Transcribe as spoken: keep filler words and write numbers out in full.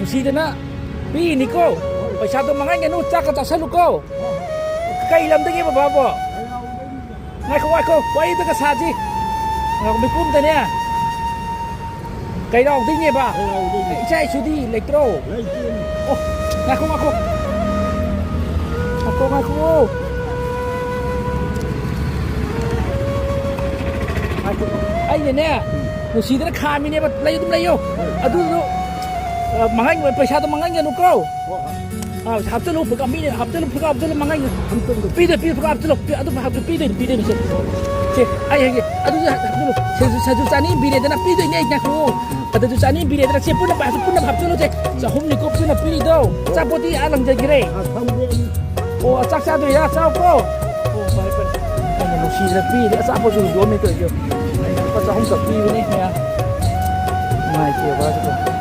ꯅꯨꯡꯁꯤꯗꯅ ꯄꯤꯅꯤꯀꯣ꯫ ꯄꯩꯁꯥꯗꯣ ꯃꯉꯥꯏꯒꯅꯨ, ꯆꯥꯛꯀ ꯆꯥꯁꯜꯂꯨꯀꯣ꯫ ꯀꯩ ꯂꯝꯗꯒꯤ ꯕꯕꯥꯕꯣ? ꯉꯥꯏꯈꯣ, ꯉꯥꯏꯈꯣ, ꯋꯥꯔꯤꯗꯨꯒ ꯁꯥꯁꯤ꯫ ꯉꯥꯏꯈꯣ, ꯃꯤꯀꯨꯞ ꯑꯝꯇꯅꯦ꯫ ꯀꯩꯔꯥꯎꯗꯩꯅꯦꯕ? ꯀꯩꯔꯥꯎꯗꯩꯅꯦ꯫ ꯏꯆꯥ ꯏꯁꯨꯗꯤ ꯂꯩꯇ꯭ꯔꯣ? ꯂꯩꯇꯦ꯫ ꯑꯣ, ꯉꯥꯏꯈꯣ, ꯉꯥꯏꯈꯣ꯫ ꯉꯥꯏꯈꯣ, ꯉꯥꯏꯈꯣ꯫ ꯉꯥꯏꯈꯣ꯫ ꯑꯩꯅꯅꯦ, ꯅꯨꯡꯁꯤꯗꯅ ꯈꯥꯝꯃꯤꯅꯦꯕ, ꯂꯩ, ꯑꯗꯨꯝ ꯂꯩꯌꯣ꯫ ꯑꯗꯨꯗꯣ, ꯑ, ꯃꯉꯥꯏ, ꯄꯩꯁꯥꯗꯣ ꯃꯉꯥꯏꯒꯅꯨꯀꯣ꯫ ꯑ, ꯍꯥꯞꯆꯜꯂꯨ, ꯐꯨꯀꯥ, ꯃꯤꯅ ꯍꯥꯞꯆꯜꯂꯨ, ꯐꯨꯀꯥ ꯍꯥꯞꯆꯜꯂꯨ, ꯃꯉꯥꯏꯒꯅꯨ꯫ ꯄꯤꯗꯣꯏ, ꯄꯤꯗꯣꯏ, ꯐꯨꯀꯥ ꯍꯥꯞꯆꯜꯂꯨ, ꯄꯤ-, ꯑꯗꯨ ꯍꯥꯞꯆꯜꯂꯨ, ꯄꯤꯗꯣꯏꯅꯤ, ꯄꯤꯗꯣꯏꯅꯤ, ꯁꯦ꯫ ꯁꯦ, ꯑꯩ ꯍꯥꯏꯒꯦ, ꯑꯗꯨꯗꯤ ꯍꯥꯞꯆꯜꯂꯨ꯫ ꯁꯖꯨ, ꯁꯖꯨ ꯆꯥꯅꯤ ꯄꯤꯔꯦꯗꯅ, ꯄꯤꯗꯣꯏꯅꯦ, ꯑꯩ ꯉꯥꯏꯈꯣ꯫ ꯑꯗꯨꯁꯨ ꯆꯥꯅꯤ ꯄꯤꯔꯦꯗꯅ, ꯁꯦ, ꯄꯨꯟꯅ ꯄꯥꯏ-, ꯄꯨꯟꯅ ꯍꯥꯞꯆꯜꯂꯨꯁꯦ꯫ ꯆꯍꯨꯝꯅꯤꯀꯣ ꯄꯨꯟꯅ ꯄꯤꯔꯤꯗꯣ꯫ ꯑꯆꯥꯄꯣꯠꯇꯤ ꯑꯥ ꯂꯪꯖꯒꯤꯔꯦ꯫ ꯑꯣ, ꯆꯥꯛ ꯆꯥꯗꯣꯏꯔꯥ? ꯆꯥꯎꯀꯣ꯫ ꯑꯣ, ꯐꯔꯦ, ꯐꯔꯦ꯫ ꯑꯩꯅ ꯅꯨꯡꯁꯤꯗꯅ ꯄꯤꯔꯦ, ꯑꯆꯥꯄꯣꯠꯁꯨ ꯌꯣꯝꯃꯦ ꯇꯧꯔꯤꯁꯦ꯫ ꯑꯩꯅ ꯂꯨꯄꯥ ꯆꯍꯨꯝꯈꯛ ꯄꯤꯕꯅꯦ, ꯃꯌꯥꯝ꯫ ꯅꯨꯡꯉꯥꯏꯇꯦꯕ, ꯑꯗꯨꯗꯣ꯫